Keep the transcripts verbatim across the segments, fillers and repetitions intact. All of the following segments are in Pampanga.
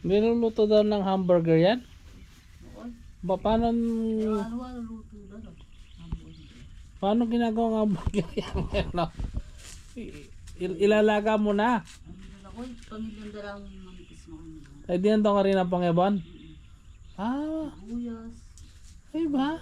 Niluluto daw ng hamburger yan? Ba, paano, paano ginagawang hamburger yan? No? I-, il-, ilalaga mo na. Ay, di yan tong harina pang ebon? Ah. Ay ba?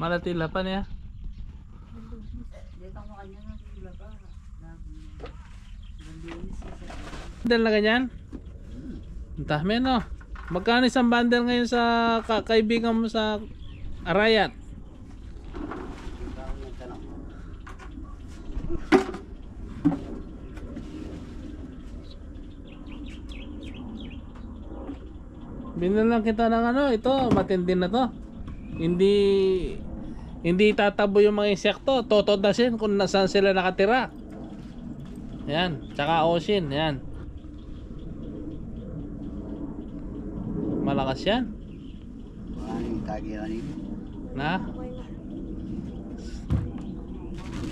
Malati la pa niya. Bundle na ganyan? Ang dami, no? Magkano isang bundle ngayon sa ka-, kaibigan mo sa Arayat? Binilhan kita ng ano, ito, matindi na 'to. Hindi, hindi tatabo yung mga insekto. Totodasin kung nasaan sila nakatira. Yan, tsaka osin, yan. Malakas yan. Maraming tagi yan, eh. Na?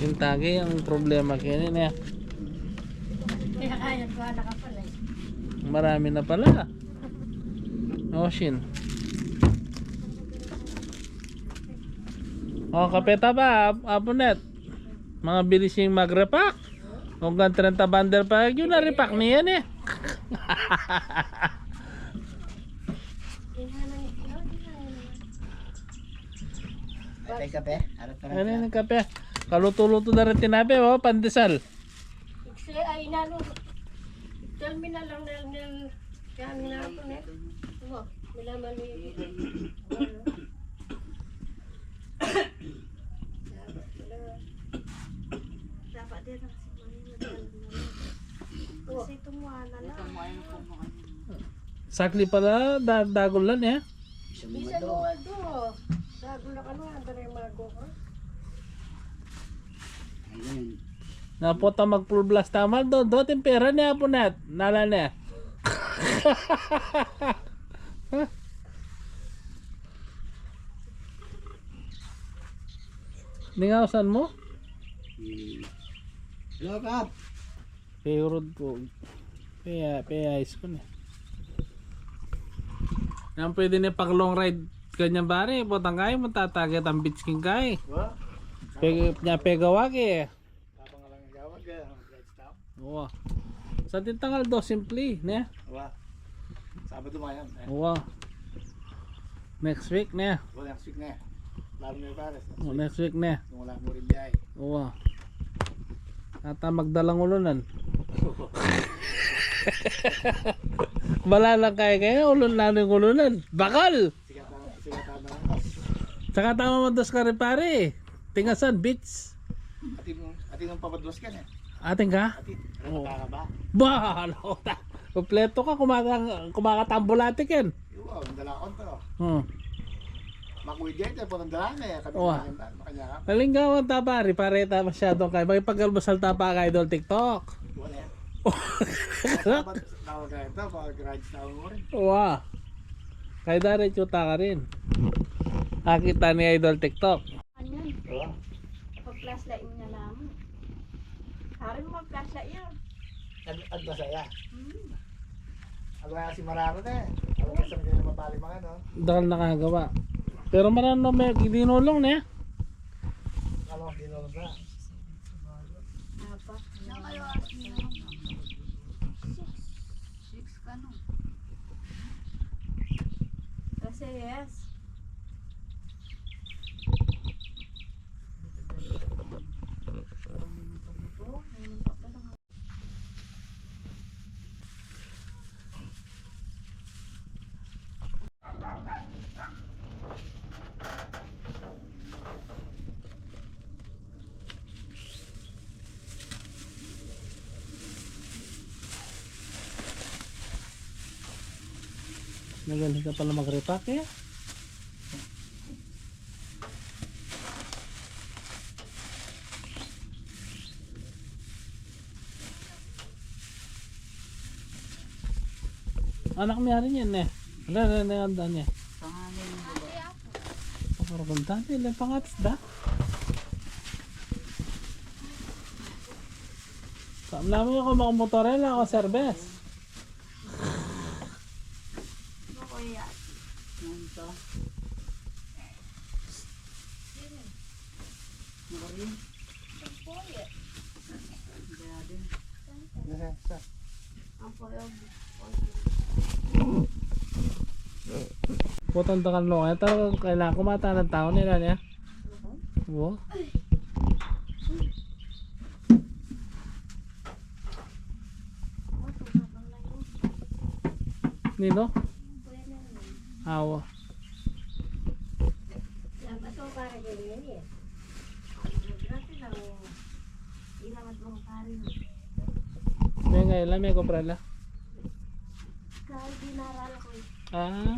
Yung tagi, ang problema kaya niya. Kaya kaya, kuha na ka pala, eh. Marami na pala. Osin. O, kape ta ba, Ap-, Apunet? Mga bilis yung mag-repack. Hanggang trenta bundle pa, yun na repack niya, eh. Ay, kape? Harap ka na. Ano yung kape? Kaluto-luto na rin tinape, o, pandesal. Ikse, ay, inano, terminal lang na, na, kaya nga po, ne? Ano? Nila mali. Dapat din ang simay na. Kasi tumuha na lang. Sakli pala, da-, dagul lang, eh. Bisan mo nga do. Dagul na ka na, ang tanay mago ka. Ayun. Napota mag-full blast tamal do, do, timpera niya po nat, nala niya. Ningawasan mo? Hmm. Hello, Kap. Payroad ko. Pay-, pay-, ayos ko na. Nang pwede na pag long ride, ganyan pare, potang kay, magtatagat ang beach king kay. Wa? Peg-, nya pegawa ke. Tapang lang ang gawag, eh, ang guys, tao. Wa. Sa tintangal do, simple, ne? Wa. Sabado mayan, eh. Wa. Next week ne. Wa, next week ne. Lalo na yung pares. O, next week ne. Yung wala mo rin biyay. Wa. Ata magdalang ulunan. Bala lang kaya kaya, ulun na yung ulunan. Bakal! Sige, tama, sige, tama. Tsaka tama mo dos ka rin, pare. Tingasan, beach. Atin, atin ang papadwas ka na. Atin ka? Atin, ano ka ba? Ba, ano ka? Kompleto ka, kumakang-, kumakatambol ate ken. Yung, oh, ang dala ko to. Hmm. Makuya dyan, kaya po ng dala na eh. Kami Wa. Makanya, makanya ka. Nalinggawan ta, pare, pare ta masyadong kay makipag-almusal ta pa kay Idol TikTok. Wala. Dapat tawag ka ito, pag-garage tawag mo rin. Wa. Kay dari chuta ka rin. Nakita ni Idol TikTok. Ano yan? Wa. Pag-flashlight niya lamang. Pare mo mag-flashlight yan. Ag-, agda saya. Hmm. Agda si Mararo na eh. Agda sa mga mapali mga, no? Dakal na kagawa. Pero marano may dinulong na eh. Ano, dinulong na? Apa? Six ka, no? Kasi yes. Magaling ka pala mag-repack eh. Anak mi ari niyan eh. Ala, ala, ala, anda niya. Pangalan mo ba? Parang dati, ilang pangatas da? Saan namin ako makamotorela ako, serbes? Ano kaya? Ano to? Ano rin? Grabe. Putang takan lo. Ito, kailangan kumata ng tao nila niya. Wo. Nino? Awa. May nga ila, may kopra la. Ah.